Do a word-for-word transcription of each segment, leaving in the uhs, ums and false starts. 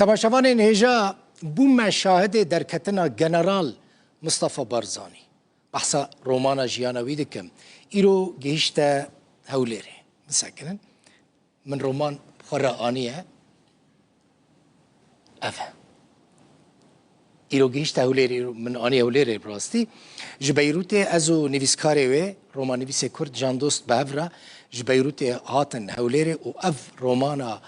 Temaşevanên hêja, bûme şahidê derketina General Mustafa Barzanî. Behsa romana jiyana wî dikim. Îro gihîşte Hewlêrê. Bisekinin. Min roman xwe re aniye. Ev e. Îro gihîşte Hewlêrê, îro min aniye Hewlêrê bi rastî. Ji Beyrûtê ez û nivîskarê wê, romannivîsê kurd Jandost bi hev re ji Beyrûtê hatin Hewlêrê û ev romana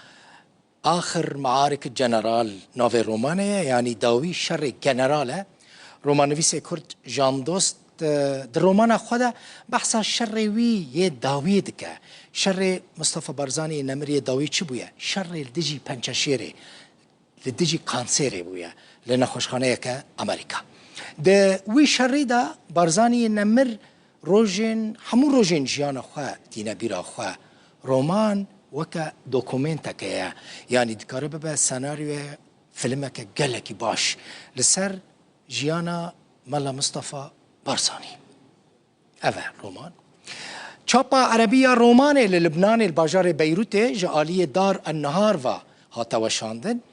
Axir Maarik General navê romanê ye, yanî dawî şerê general e. Romannivîsê kurd Jandost, e, di romana xwe de behsa şerê wî yê dawiyê dike. Şerê Mustafa Barzanî yê nemir yê dawî çi bûye? Şerê li dijî pençeşêrê, li dijî kanserê bûye li nexweşxaneyeke Amerîka. Di wî şerî de Barzanî yê nemir rojên, hemû rojên jiyana xwe tîne bîra xwe. Roman weke dokumenteke ye, yanî dikare bibe senaryoye filmeke gelekî baş li ser jiyana Mela Mustafa Barzanî. Ev e roman. Çapa erebî ya romanê li Libnanê, li bajarê Beyrûtê ji aliyê Dar en Nehar ve hate weşandin.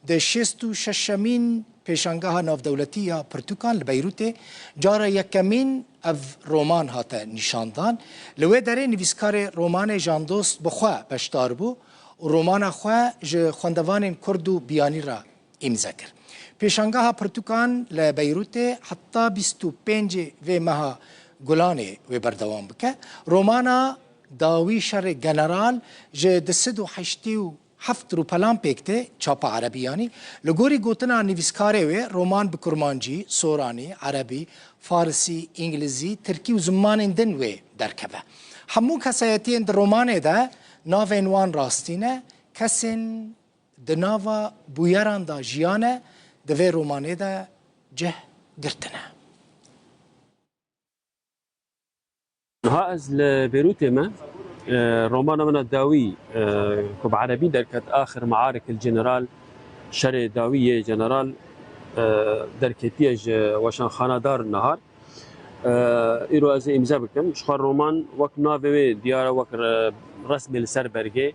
Di şêst û şeşemîn Pêşangeha Navdewletî ya Pirtûkan li Beyrûtê cara yekemîn ev roman hate nîşandan. Li wê derê nivîskarê romanê Jandost bi xwe beşdar bû û romana xwe ji xwendevanên kurd û biyanî re îmze kir. Pêşangeha Pirtûkan li Beyrûtê heta bîst û pêncê vê meha Gulanê wê berdewam bike. Romana dawî şerê general ji du sed û heştê û heft rûpelan pêk tê, çapa erebî yanî. Li gorî gotina nivîskarê wê, roman bi kurmancî, soranî, erebî, farisî, îngilîzî, tirkî û zimanên din wê derkeve. Hemû kesayetiyên di romanê de navên wan rastî ne, kesên di nava bûyeran de jiyane, di vê romanê de cih girtine. Niha ez li Beyrûtê me. E, romana min a dawî, e, ku bi erebî derket, Axir Maarik el General, Şerê Dawî yê General, e, derketiye ji weşanxana Dar Nehar. E, îro ez ê îmze bikim. Ji xwe roman wek navê wê diyar e, wek re-, resmê li ser bergê,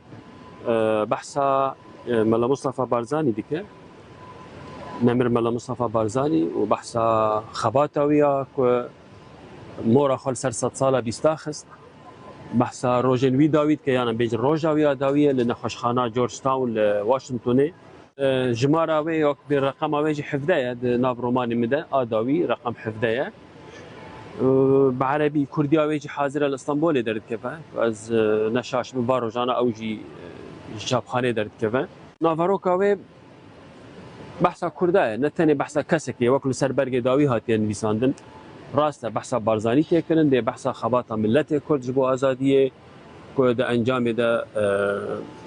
e, behsa, e, Mela Mustafa Barzanî dike. Nemir Mela Mustafa Barzanî û behsa xebata wî ya ku mora xwe li ser sedsala bîsta xist. Behsa rojên wî dawî dike, yana bêjin roja wî ya dawî ye li nexweşxana Georgetown li Washingtonê. E, jimara wê ya bi reqema wê jî hevdeh ye di nav romanê min de, a dawî reqem hevdeh ye. E, bi erebî, kurdiya wê jî hazir e, li Stenbolê derdikeve. Ez, e, ne şaş bim, va rojana ew jî, e, ji çapxanê derdikeve. Naveroka wê behsa Kurda ye, ne tenê behsa kesekê ye, wek li ser bergê dawî hatiye nivîsandin. Rast e, behsa Barzanî tê kirin, lê behsa xebata miletê Kurd ji bo azadiyê ku di encamê de, e,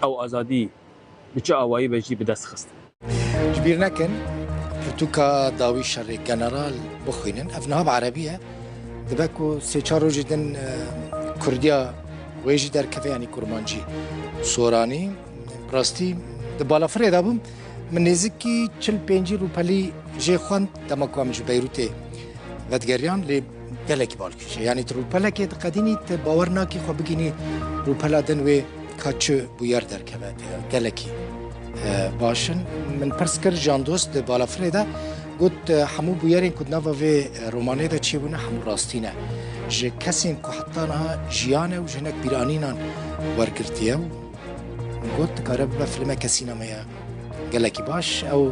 ew azadî bi çi awayî be jî bi dest xist. Ji bîr nekin, pirtûka dawî şerê general bixwînin. Ev niha bi erebî ye. Dibe ku sê çar rojê din, e, kurdiya wê jî derkeve, yanî kurmancî, soranî. Bi rastî di balafirê de bûm. Min nêzikî çil pêncî rûpelî jê xwend, dema ku em ji Beyrûtê vedigeriyan, lê gelekî balkêş e. Yanî tu rûpelekê diqedînî, tu bawer nakî xwe bigînî rûpela din wê ka çi bûyer derkeve. Gelekî, e, baş in. Min pirs kir Jandost di balafirê de, got, e, hemû bûyerên ku di nava vê, e, romanê de çêbûne, hemû rastî ne. Ji kesên ku heta niha jiyane û ji hinek bîranînan wergirtiye û min got, dikare bibe filmeke sînemeya gelekî baş. Ew,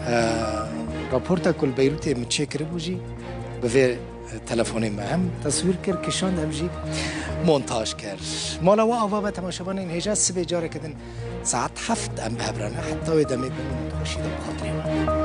e, raporta ku li Beyrûtê min çêkiribû jî bi vê, e, telefonê me hem teswîr kir, kişand, hem jî montaj kir. Mala we ava be, temaşevanên hêja, sibê careke din saet heft em bi hev re ne. Heta wê demê bimînin, xweşî de bi xatirê we.